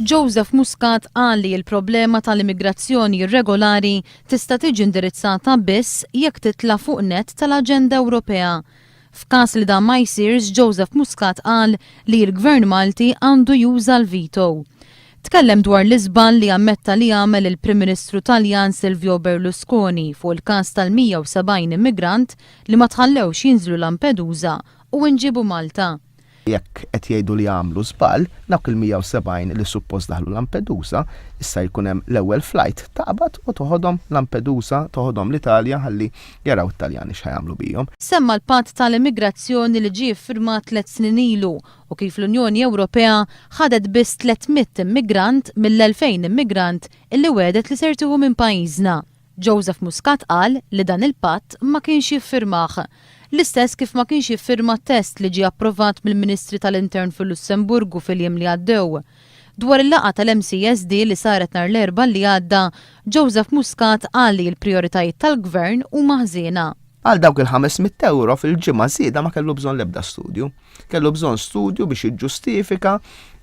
Joseph Muscat qal li l-problema tal-immigrazzjoni irregolari tista' tiġi indirizzata biss jekk titla' fuq nett tal-aġenda Ewropea. F'każ li dan ma jsirx, Joseph Muscat qal li l-Gvern Malti għandu juża l-veto. Tkellem dwar l-iżball li ammetta li għamel il-Prim Ministru Taljan Silvio Berlusconi fuq il-każ tal-170 immigrant li ma tħallewx jinżlu Lampedusa u nġiebu Malta. Jekk qed jgħidu li għamlu żball, dawk il-170 li suppost daħlu Lampedusa, issa jkun hemm l-ewwel flight taqbad u toħodhom Lampedusa, toħodhom l-Italja ħalli jaraw it-Taljani x'ħa jagħmlu bihom. Semma l-Patt tal-Immigrazzjoni li ġie ffirmat tliet snin ilu u kif l-Unjoni Ewropea ħadet biss 300 immigrant mill-2,000 immigrant illi wegħdet li ser tieħu minn pajjiżna. Joseph Muscat qal li dan il-patt ma kienx jiffirmah. L-istess kif ma kienx jiffirma t-test li ġie approvat mill-Ministri tal-Intern fil-Lussemburgu fil-jiem li għaddew. Dwar il-laqgħa tal-MCSD li saret nhar l-Erbgħa li għadda, Joseph Muscat qal li l-prijoritajiet tal-Gvern huma ħżiena. Għal dawk il-ħames mitt ewro fil-ġimgħa żieda ma kellu bżonn l-ebda studju. Kellu bżonn studju biex jiġġustifika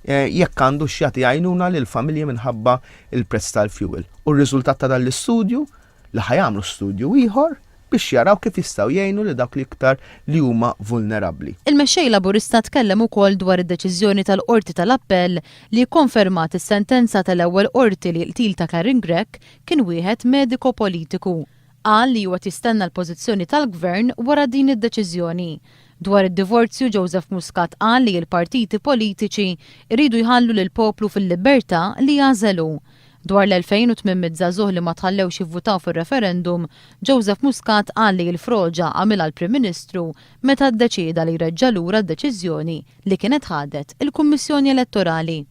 jekk għandu x'jagħti għajnuna lil familji minħabba il-prezz tal-fuel. U r-riżultat ta' dan l-istudju li ħa jagħmlu studju ieħor biex jaraw kif jistgħu jgħinu li dawk li iktar li huma vulnerabbli. Il-mexxej Laburista tkellem ukoll dwar id-deċiżjoni tal-Qorti tal-Appell li kkonfermat is-sentenza tal-ewwel qorti li l-qtil ta' Karin Grech kien wieħed mediko-politiku. Qal li huwa jistenna l-pożizzjoni tal-Gvern wara din id-deċiżjoni. Dwar id-divorzju Joseph Muscat qal li l-partiti politiċi jridu jħallu lil poplu fil-libertà li jagħżel hu. Dwar l-2800 żagħżugħ li ma tħallewx jivvutaw fir-referendum, Joseph Muscat qal li l-froġa għamilha l-Prim Ministru meta ddeċieda li jreġġa' lura d-deċiżjoni li kienet ħadet il-Kummissjoni Elettorali.